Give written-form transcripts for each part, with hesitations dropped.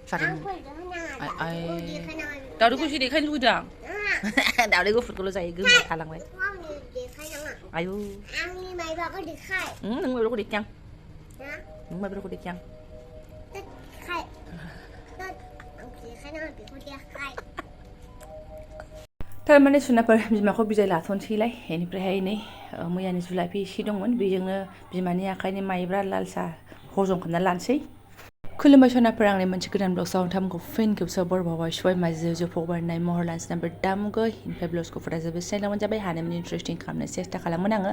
जादों दावदैखौ एसे देखायनो लुगैदों आं दावदै गुफुरखौल' जायो गोमो थालांबाय आयु नों माइब्राखौ देखाय नों माइब्राखौ देखाय थारमाने सुनाफोर बिमाखौ बिदाय लाथ'नोसैलाय बेनिफ्रायहाय नै मैयानि जुलाफि एसे दंमोन बेजोंनो बिमानि आखाइनि माइब्रा लाल साहा हजम खालामना लानोसै खुलुमबाय सनाफोर आंनि मोनसे गोदान ब्लगआव नोंथांमोनखौ फिन खेबसेयाव बरबावबाय सबाय माजो जौफाव बारनाय महर लानोसै नाम्बार दामुगै ओमफ्राय ब्लाउसखौ फुरा जोबोद सिनायलांबाय जाबाय हानायमानि इन्टारेस्टिं खालामनो सेस्था खालामोन आङो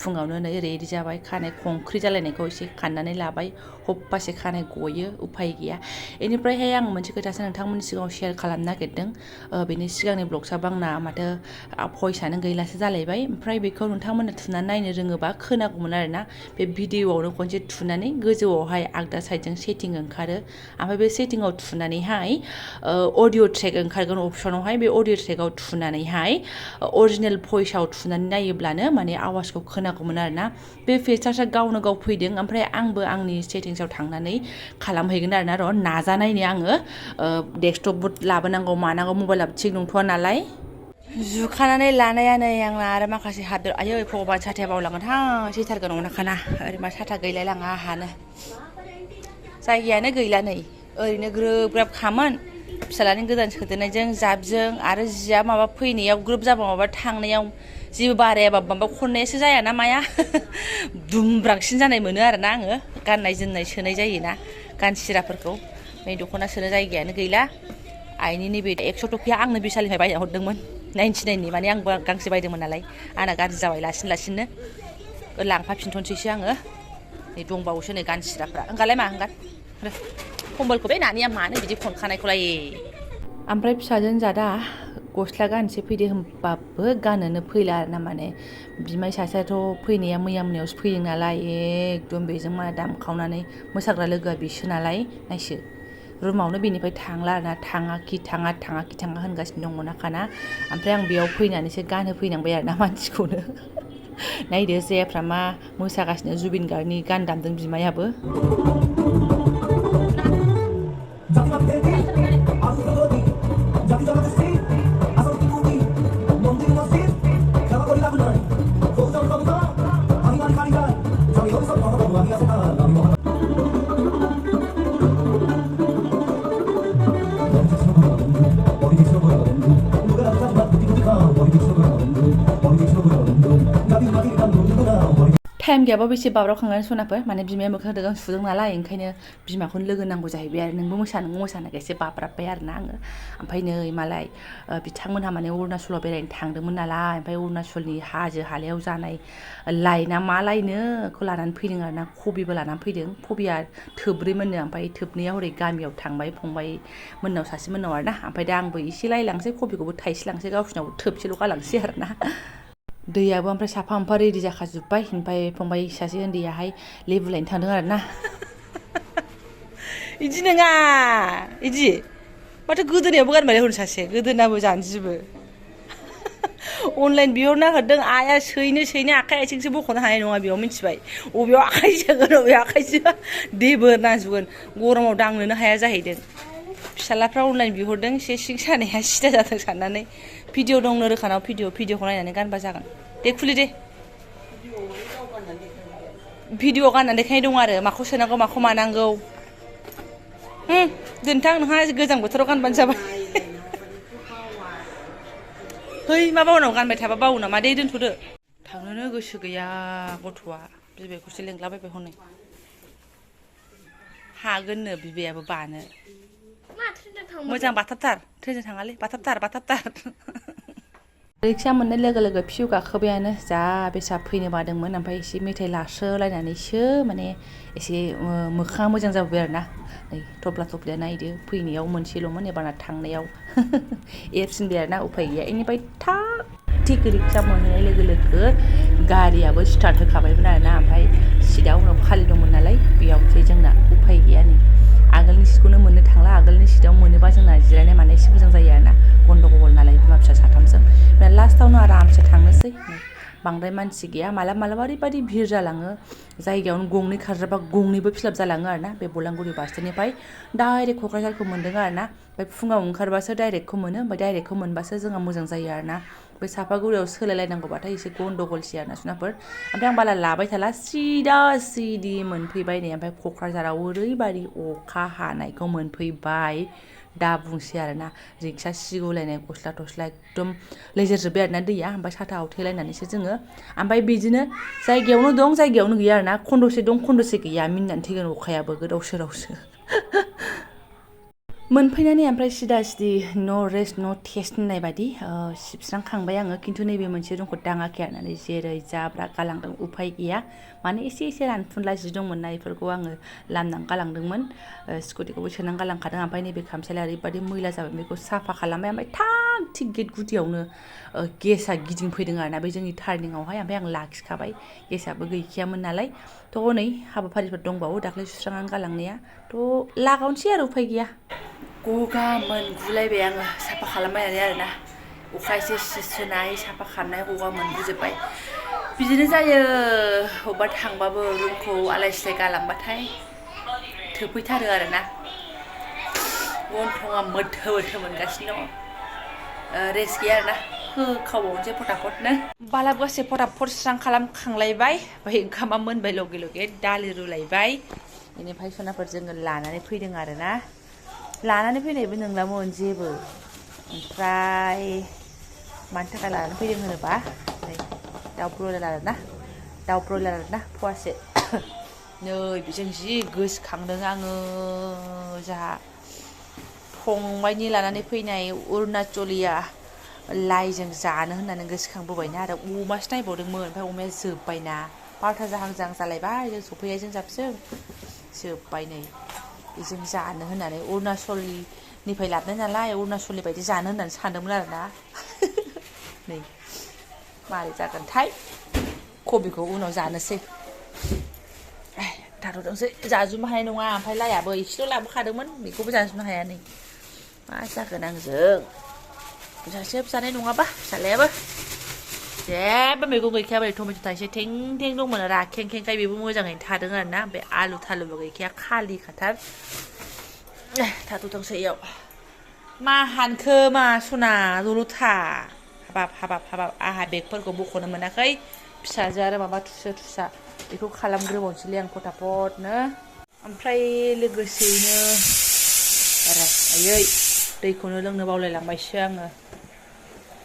फुङावनो नै रेडि जाबाय खानाय खंख्रि जालायनायखौ एसे खाननानै लाबाय हप्पासे खानाय गयो उफाय गैया बेनिफ्रायहाय आं मोनसे खोथासो नोंथांमोननि सिगाङाव शेयार खालामनो नागिरदों बेनि सिगांनि ब्लगसाबो आंना माथो भइसआनो गैलासो जालायबाय ओमफ्राय बेखौ नोंथांमोना थुनानै नायनो रोङोबा खोनागौमोन आरोना बे भिडिअआवनो खनसे थुनानै गोजौआवहाय आगदा साइडजों सेटिं ओंखारो ओमफ्राय बे सेटिंआव थुनानैहाय अडिअ ट्रेक ओंखारगोन अपसनावहाय बे अडिअ ट्रेकआव थुनानैहाय अरिजिनेल भइसआव थुनानै नायोब्लानो माने आवाजखौ खोनागौमोन आरोना बे फिचार्सआ गावनो गाव फैदों ओमफ्राय आंबो आंनि सेटिंसआव थांनानै खालामहैगोन आरोना र' नाजानायनि आङो डेस्कटपबो लाबोनांगौ मानांगौ मबाइलाबो थिग नंथ'वा नालाय जुखानानै लानाया नै आंना आरो माखासे हादर आयै भगबान साथाया बावलांगोनहां सैथारगोन अनाखाना ओरै मा साथा गैलायलाङा आहानो जायगायानो गैला नै ओरैनो ग्रोब ग्राब खामोन फिसालानि गोदान सोदेरनायजों जाबजों आरो जिया माबा फैनायाव ग्रोब जाबा माबा थांनायाव जेबो बारायाबा माबा खननायासो जायाना माया दुमब्रांसिन जानाय मोनो आरोना आङो गाननाय जोमनाय सोनाय जायोना गानसिराफोरखौ नै दख'ना सोनो जायगायानो गैला आइनि नैबे 100 टकिया आंनो बिसालनिफ्राय बायना हरदोंमोन 99नि माने आंबो गांसे बायदोंमोन नालाय आंना गाज्रि जाबाय लासिनो लांफाफिनथ'नोसैसो आङो नै दंबावोसो नै गानसिराफ्रा ओंगालाय मा ओंगार कम्बलखौ बे नानिया मानो बिदि खनखानायखौलाय ओमफ्राय फिसाजोन जादा गस्ला गानसे फैदो होनबाबो गाननोनो फैला आरोना माने बिमाय सासेयाथ' फैनाया मैया मोनायावसो फैदों नालाय एकदम बेजों मा दामखावनानै मोसाग्रा लोगोआ बिसो नालाय नायसो रुमावनो बेनिफ्राय थांला आरोना थाङाखि थाङा होनगासिनो दं मोनाखाना ओमफ्राय आं बेयाव फैनानैसो गानहोफैनांबाय आरोना मानसिखौनो नायदो जायाफ्रा मा मोसागासिनो जुबिन गार्गनि गान दामदों बिमायाबो टाइम गैयाबा बेसे बाब्रावखांनानै सनाफोर माने बिमाया मोखां दोगां सुदों नालाय ओंखायनो बिमाखौनो लोगो नांगौ जाहैबाय आरो नोंबो मोसानांगौ एसे बाब्राबबाय आरोना आङो ओमफ्राय नै मालाय बिथांमोनहा माने अरुणाचलाव बेरायनो थांदोंमोन नालाय ओमफ्राय अरुणाचलनि हाजो हालायाव जानाय लायना मा लायनोखौ लानानै फैदों आरोना कबिबो लानानै फैदों कबिया थोब्रैमोननो ओमफ्राय थोबनैया हरै गामियाव थांबाय फंबाय मोननाव सासे मोननाव आरोना ओमफ्राय दा आंबो एसे लायलांसै कबिखौबो थाइसे लांसै गावसिनाव थोबसेल' गालांसै आरोना दैयाबो ओमफ्राय साफा एफा रेडि जाखाजोब्बाय ओमफ्राय फंबाय सासे उन्दैयाहाय लेबु लायनो थांदों आरोना इदि नङा इदि माथो गोदोनायावबो गानबाय हरनो सासे गोदोनाबो जानजिबो अनलाइन बिहरना हरदों आइया सैनो आखाइ आथिंसो बख'नो हानाय नङा बेयाव मिथिबाय अबेयाव आखाइ सोगोन अबेयाव आखाइ सोआ देबोर नाजुगोन गरमाव दांनोनो हाया जाहैदों फिसालाफ्रा अनलाइन बिहरदों एसे सिं सानाया सिदा जाथों साननानै भिडिअ दंनो रोखानाव भिडिअखौ नायनानै गानबा जागोन दे खुलि दे भिडिअ गाननानै देखायनाय दं आरो माखौ सोनांगौ माखौ मानांगौ दोनथां नोंहा गोजां बोथोराव गानबानो जाबाय है मा बावनाव गानबाय थाबा बावो नामा दे दोनथ'दो थांनोनो गोसो गैया गथ'आ बिबैखौसो लेंलाबायबाय हनै हागोननो बिबैयाबो बानो मोजां बाथाबथार ट्रेनजों थाङालै बाथाबथार रिक्सा मोननाय लोगो लोगो फिउ गाखोबायानो जा बेसा फैनो बादोंमोन ओमफ्राय एसे मेथाइ लास्रोलायनानैसो माने एसे मोखाङा मोजां जाबोबाय आरोना नै थफ्ला थफ्लिया नायदो फैनायाव मोनसेल'मोन एबारना थांनायाव एरसिनबाय आरोना उफाय गैया बेनिफ्राय थाग थिग रिक्सा मोनहैनाय लोगो लोगो गारियाबो स्टार्ट होखाबायमोन आरोना ओमफ्राय सिटआ उनाव खालि दंमोन नालाय बेयावसै जोंना उफाय गैया नै आगोलनि सिटखौनो मोननो थांला आगोलनि सिटआव मोनोबा जोंना जिरायनाय मानाय एसे मोजां जायो आरोना गन्दगल नालाय बिमा फिसा साथामजों लास्टावनो आरामसे थांनोसै बांद्राय मानसि गैया मालाबा ओरैबायदि भिर जालाङो जायगायावनो गंनै खारजाबा गंनैबो फिलाप जालाङो आरोना बे बलांगुरि बास स्टेन्डनिफ्राय डाइरेक्ट क'क्राझारखौ मोन्दों आरोना ओमफ्राय फुङाव ओंखारबासो डाइरेक्टखौ मोनो ओमफ्राय डाइरेक्टखौ मोनबासो जोंहा मोजां जायो आरोना बे सापागुरियाव सोलायलायनांगौबाथाय एसे गन्दगलसै आरोना सुनाफोर ओमफ्राय आं बारा लाबाय थाला सिदा मोनफैबाय नै ओमफ्राय क'क्राझाराव ओरैबायदि अखा हानायखौ मोनफैबाय दा बुंसै आरोना रिक्सा सिगुलायनाय गस्ला थस्ला एकदम लेजेरजोब्बाय आरोना दैया ओमफ्राय साथा आवथेलायनानैसो जोङो ओमफ्राय बिदिनो जायगायावनो दं जायगायावनो गैया आरोना खन्दसे दं खन्दसे गैया मिनिनानै थैगोन अखायाबो गोदाव सोरावसो मोनफैनानै ओमफ्राय सिदा न' रेस्ट न' टेस्ट होननाय बायदि सिबस्रांखांबाय आङो खिन्थु नैबे मोनसे रुमखौ दाङाखै आरोना जेरै जाब्रा गालांदों उफाय गैया माने एसे रानफुनला जि दंमोन ना बेफोरखौ आङो लामनानै गालांदोंमोन स्कुटिखौबो सोनानै गालांखादों ओमफ्राय नैबे खामसालिया ओरैबायदि मैला जाबाय बेखौ साफा खालामबाय ओमफ्राय थाग थिग गेट गुदियावनो गेसआ गिदिंफैदों आरोना बे जोंनि टार्निंआवहाय ओमफ्राय आं लाखिखाबाय गेसआबो गैखायामोन नालाय थ' हनै हाबाफारिफोर दंबावो दाख्लै सुस्रांनानै गालांनाया थ' लागावनोसै आरो उफाय गैया गगा मोनगुलायबाय आङो साफा खालामबायनानै आरोना अखा एसे सिस्रोनाय साफा खालामनाय गगा मोनगुजोब्बाय बिदिनो जायो अबेबा थांबाबो रुमखौ आलाय सिलाय गालांबाथाय थोफैथारो आरोना गन्थङा मोथो मोनगासिनो दङ रेस्ट गैया आरोना होखावबावनोसै फटाफटनो बालाब गासै फटाफट स्रां खालामखांलायबाय ओमफ्राय ओंखामा मोनबाय लगे दालि रुलायबाय बेनिफ्राय सनाफोर जोङो लानानै फैदों आरोना लानानै फैनायबो नंलामोन जेबो ओमफ्राय मानि थाखाय लानानै फैदों होनोबा दाउ ब्रयलार आरोना फवासे नै बेजों जि गोसोखांदों आङो जाहा फंबायनि लानानै फैनाय अरुणाचलिया लाइजों जानो होननानै गोसोखांबोबायना आरो अमासो नायबावदोंमोन ओमफ्राय अमाया जोब्बायना 12था जाहां जालायबाय जों सफैनायजों जाबजों जोब्बाय नै बेजों जानो होननानै अरुणाचलनिफ्राय लाबोनाय नालाय अरुणाचलनि बायदि जानो होननानै सानदोंमोन आरोना नै मारै जागोनथाय कबिखौ उनाव जानोसै थाथ'थोंसै जाजोबनो हानाय नङा ओमफ्राय लाइआबो एसेल' लाबोखादोंमोन बेखौबो जाजोबनो हाया नै मा जागोन आंजों जानाय नङाबा फिसालायाबो जेबो मैगं गैखाया बै टमेट' थाइसे थें दंमोन राखेंखाय बेबो मोजाङैनो थादों आरोना ओमफ्राय आलु थालुबो गैखाया खालि खाथार थाथ'थोंसै इयाव मा हानखो मा सना जल'था हाबाब आंहा बेगफोरखौ बख'नो मोनाखै फिसाजो आरो माबा थुसा बेखौ खालामग्रोबावनोसैलै आं फटाफटनो ओमफ्राय लोगोसेयैनो आयै दैखौनो लोंनो बावलायलांबायसो आङो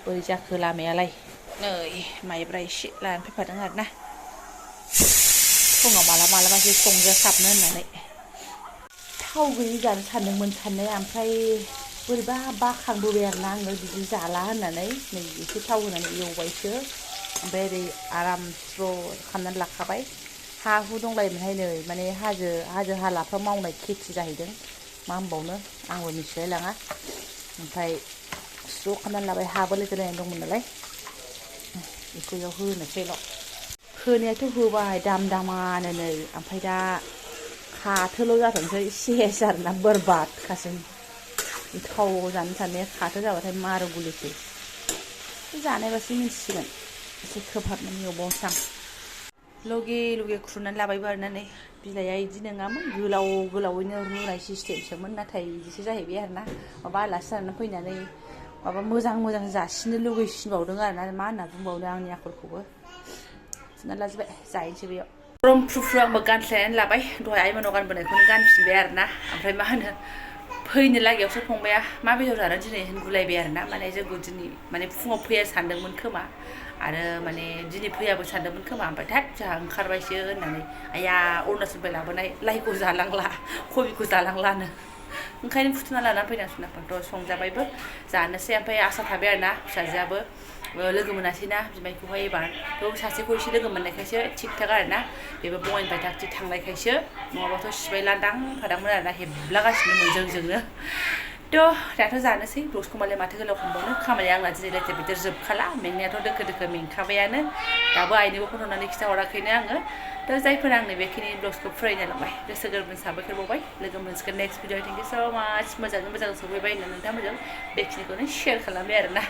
बोरै जाखो लामायालाय नै माइब्रा एसे लानानै फैफादों आरोना फुङाव मालाबासो संजासाबनो होननानै थाव गैयि जानो सानदोंमोन साननाया ओमफ्राय बोरैबा बाखांबोबाय आरोना आङो बिदि जाला होननानै नै एसे थाव होनानै एवबायसो ओमफ्राय ओरै आराम स्र' खालामनानै लाखाबाय हा हु दंलायोमोनहाय नै माने हाजो हालाफ्राव मावनाय खेथि जाहैदों मा होनबावनो आंबो मिथिलायलाङा ओमफ्राय स्र' खालामनानै लाबाय हाबो लोगोनायनानै दंमोन नालाय बेखौ इयाव होनोसैल' होनायाथ' होबाय दामानो नै ओमफ्राय दा खाथोल' जाथोंसै सेस आरोना बोरबादखासै थाव जानो साननाया खाथो जाबाथाय मारु गुलिसै जानायबासो मिन्थिसिगोन एसे खोबहाबनानै एवबावनोसै आं लगे खुरनानै लाबायबो आरोना नै बिलाइआ इदि नङामोन गोलावैनो रुनाय सिस्टेमसोमोन नाथाय इदिसो जाहैबाय आरोना माबा आलासि जानानै फैनानै माबा मोजां जासिनो लुगैसिनबावदों आरोना मा होनना बुंबावनो आंनि आखलखौबो सुनानै लाजोबबाय जाहैनोसै बेयाव गरम फ्रु आंबो गानस्लायनानै लाबाय दहाय आइमोनाव गानबोनायखौनो गानफिनबाय आरोना ओमफ्राय मा होनो फैनो लागायावसो फंबाया मा बेदर जानो दिनै होनगुलायबाय आरोना माने जोंखौ दिनै माने फुङाव फैया सानदोंमोन खोमा आरो माने दिनै फैयाबो सानदोंमोन खोमा ओमफ्राय थाद जोंहा ओंखारबायसो होननानै आया अरुणाचलनिफ्राय लाबोनाय लाइखौ जालांला कबिखौ जालांलानो ओंखायनो फुथुना लानानै फैदों सुनाफोरथ' संजाबायबो जानोसै ओमफ्राय आसा थाबाय आरोना फिसाजोआबो लोगो मोनासैना बिमायखौहाय एबार थ' सासेखौ एसे लोगो मोननायखायसो थिग थाक आरोना बेबो बङाइनिफ्राय थाग थांनायखायसो नङाबाथ' सिबाय लांदां फादांमोन आरोना हेबलागासिनो जोंजोंनो थ' दाथ' जानोसै ब्लग्सखौ मालाय माथो गोलाव खालामबावनो खामानिया आंना दिनै लेथेर बेथेर जोबखाला मेंनायाथ' दोखो मेंखाबायानो दाबो आइनोबो फन हरनानै खिन्थाहराखैनो आङो थ' जायफोरा आंनो बेखिनि ब्लग्सखौ फरायनो लांबाय गोसो गोरबोनि साबायखर बावबाय लोगो मोनसिगोन नेक्स्ट भिडिअ थेंक इउ स' माच मोजाङै मोजां सफैबाय होननानै नोंथांमोनजों बेखिनिखौनो शेयार खालामबाय आरोना